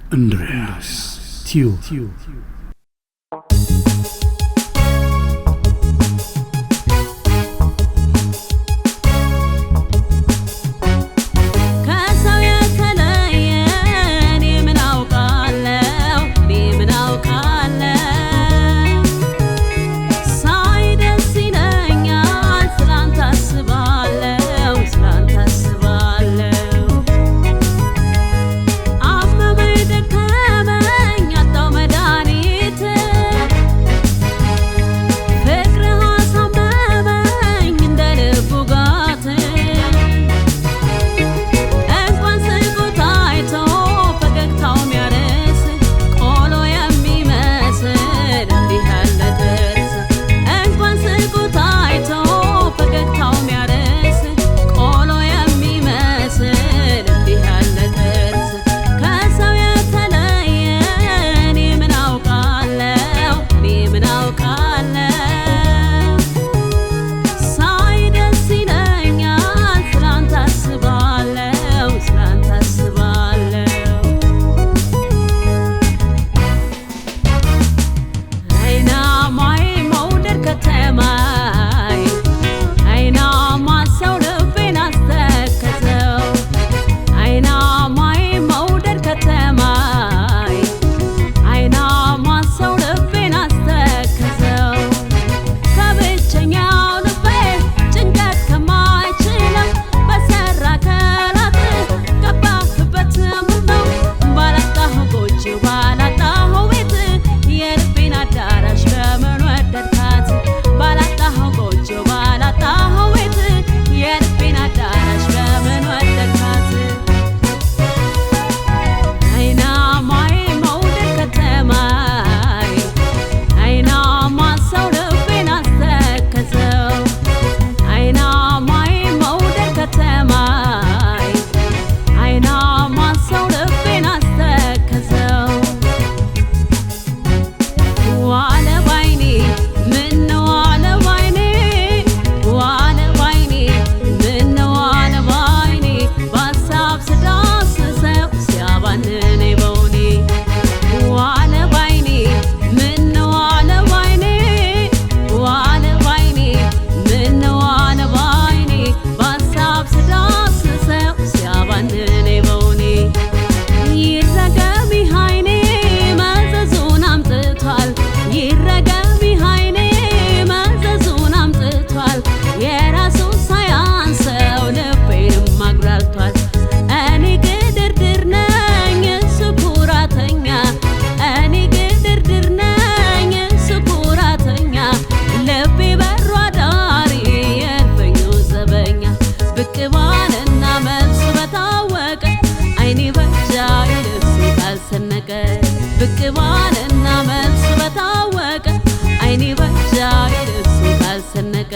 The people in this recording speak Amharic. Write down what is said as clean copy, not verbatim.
እንድርያስ ቲዩብ። ከሰው የተለየ እኔ ምን አውቃለሁ? እኔ ምን አውቃለሁ? ሳይ ደስ ይለኛል፣ ስላንተ አስባለሁ፣ ስላንተ አስባለሁ። አመመኝ፣ ደከመኝ፣ አጣሁ መድኃኒት። ፍቅርህ አሳመመኝ እንደ ልብ ውጋት። እንኳን ስቆ ታይቶ ፈገግታው ሚያርስ፣ ቆሎ የሚመስል እንዲህ ያለ ጥርስ። እንኳን ስቆ ታይቶ ፈገግታው ሚያርስ፣ ቆሎ የሚመስል እንዲህ ያለ ጥርስ። ከሰው የተለየ እኔ ምን አውቃለሁ? እኔ ምን አውቃለሁ? ሳይ ደስ ይለኛል፣ ስላንተ አስባለሁ፣ ስላንተ አስባለሁ። አይናማዬ መውደድ ከተማዬ፣ አይናማ ሰው ልቤን አስተከዘው። አይናማዬ መውደድ ከተማዬ፣ አይናማ ሰው ልቤን አስተከዘው። ከብቸኛው ልቤ ጭንቀት ከማይችለው፣ በሰራ ከላት ገባህበት ምነው? ባላጣሁ ጎጆ፣ ባላጣሁ ቤት፣ የልቤን አዳራሽ በምን ወደድካት? ባላጣሁ ጎጆ፣ ባላጣሁ ቤት፣ የልቤን አዳራሽ በምን ወደድካት? አይናማዬ መውደድ ከተማዬ፣ አይናማ ሰው ልቤን አስተከዘው። አይናማዬ መውደድ ከተማዬ፣ አይናማ ሰው ልቤን አስተከዘው። ዋለ ባይኔ፣ ምነው ዋለ ባይኔ፣ ዋለ ባይኔ፣ ምነው ዋለ ባይኔ፣ በሀሳብ ስዳስሰው ሲያባንነኝ በውኔ። ዋለ ባይኔ፣ ምነው ዋለ ባይኔ፣ ዋለ ባይኔ፣ ምነው ዋለ ባይኔ፣ በሀሳብ ስዳስሰው ሲያባንነኝ በውኔ። ይረገም ይህ ዓይኔ መዘዙን አምጥቷል፣ ይረገም ይህ ዓይኔ መዘዙን አምጥቷል። የራሱ ሳያንሰው ልቤንም አጉላልቷል። እኔ ግድርድር ነኝ፣ እሱ ኩራተኛ። እኔ ግድርድር ነኝ፣ እሱ ኩራተኛ። ልቤ በሩ አዳሪ፣ የእልፍኙ ዘበኛ። ብቅ ባለና መልሱ በታወቀ፣ አይኔ በጃ ልብሱ ካልሰነቀ። ብቅ ባለና መልሱ በታወቀ፣ አይኔ በጃ ልብሱ ካልሰነቀ።